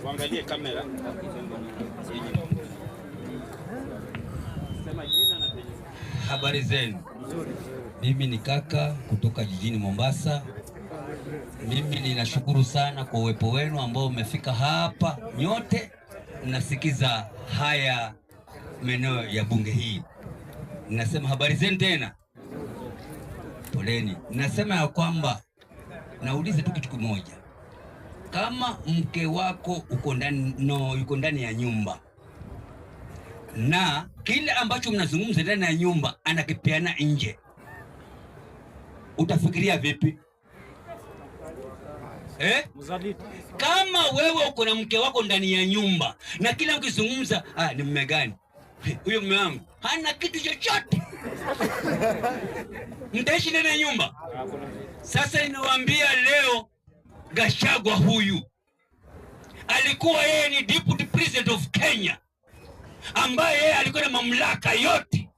Uangalie kamera. Sema jina na penye. Habari zenu. Mimi ni kaka kutoka jijini Mombasa. Mimi ninashukuru sana kwa uwepo wenu ambao umefika hapa nyote mnasikiza haya maeneo ya bunge hii. Ninasema habari zenu tena, poleni. Ninasema ya kwamba naulize tu kitu kimoja, kama mke wako uko ndani, no, yuko ndani ya nyumba na kile ambacho mnazungumza ndani ya nyumba anakipeana nje, utafikiria vipi eh? Kama wewe uko na mke wako ndani ya nyumba na kila mkizungumza, ah, ni mume gani huyo? Mume wangu hana kitu chochote, mtaishi ndani ya nyumba? Sasa ninawaambia leo, Gachagua huyu alikuwa yeye ni deputy president of Kenya, ambaye yeye alikuwa na mamlaka yote.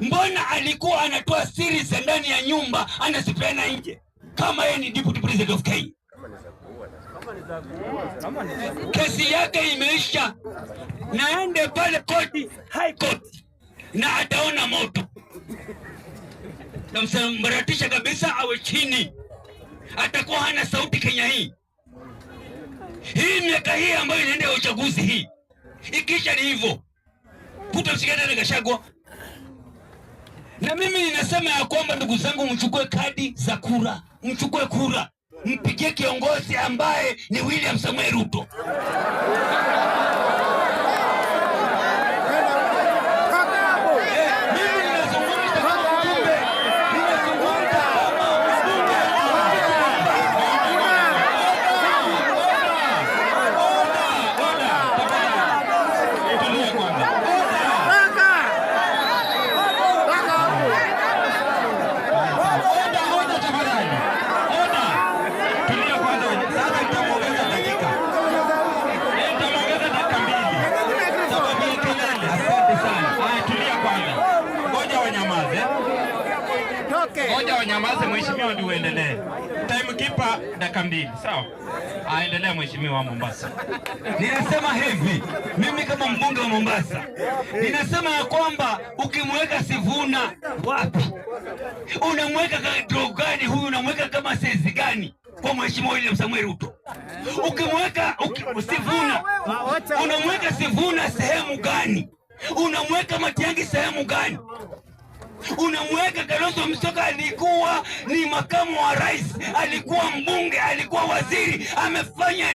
Mbona alikuwa anatoa siri za ndani ya nyumba anazipeana nje kama yeye ni deputy president of Kenya? Kesi yake imeisha, naende pale koti, High Court, na ataona moto. Tamsambaratisha kabisa, awe chini, atakuwa hana sauti Kenya hii. Hii miaka hii ambayo inaenda ya uchaguzi hii ikisha ni hivyo, kutamsikia tena Gachagua. Na mimi ninasema ya kwamba ndugu zangu, mchukue kadi za kura, mchukue kura, mpigie kiongozi ambaye ni William Samuel Ruto. Mimi ninazungumza kama mjumbe, ninazungumza kama mbunge. Order, tafadhali. Tulia kwanza. Order, order tafadhali. Order. Tulia kwanza. Sasa nitamuongeza dakika. Nitamuongeza dakika 2. Sababu ya kelele. Asante sana. Haya, tulia kwanza. Ngoja wanyamaze. Ngoja wanyamaze, mheshimiwa, ndio uendelee. Timekeeper dakika 2, sawa? Aendelea mheshimiwa wa Mombasa. Ninasema hivi, mimi kama mbunge wa Mombasa ninasema ya kwamba ukimweka Sifuna wapi, unamweka kadro gani huyu, unamweka kama sezi gani kwa mheshimiwa William Samuel Ruto? Ukimweka Sifuna, unamweka Sifuna sehemu gani? Unamweka Matiang'i sehemu gani? Unamweka Kalonzo Musyoka, alikuwa ni makamu wa rais, alikuwa mbunge, alikuwa waziri, amefanya